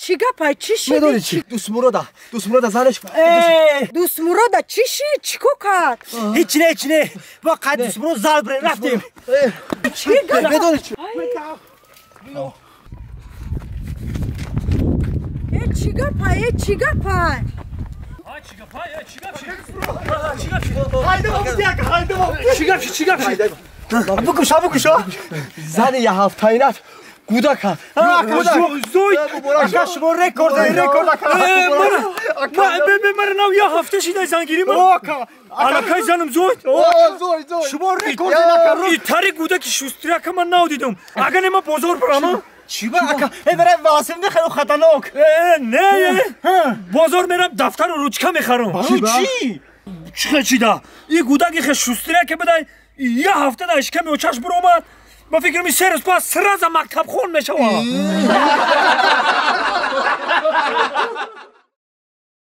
Чӣ гапай, чӣ шид? Медонӣ чӣ? Дӯстмурода, Дӯстмурода занаш. Дӯстмурода чӣ шид? Чӣ ко кард? Ҳеч не, ҳеч не. Мо қад Дӯстмурод зал бирем рафтем. Чӣ гап? Медонӣ чӣ? Э, чӣ гапай? Э, чӣ гапай? Чӣ гапай? Э, чӣ гап шид? Чӣ гап шид? Чӣ гап шид? Чӣ гап шид? Букуша, букуша. Зани я ҳафтаинат гудак. Зой. Ака, шумо рекорд, рекорд ака. Мара нав я ҳафта шидай зангирӣ ма. Аллакай занам зойд. Зой, зой. Шумо рекорд ака. Итари гудаки шустряка ман нав дидум. Агар не ман бозор барам. Чӣ ба ака? Э, бара васил мехару хатанок. Э, не. Бозор мерам, дафтару ручка мехарам. Чӣ? Чӣ чида? И гудаки хе шустряке бидай я ҳафта да ишками очаш биромад. Ба фикрам, 3 рӯз пас сразу мактабхон мешавад.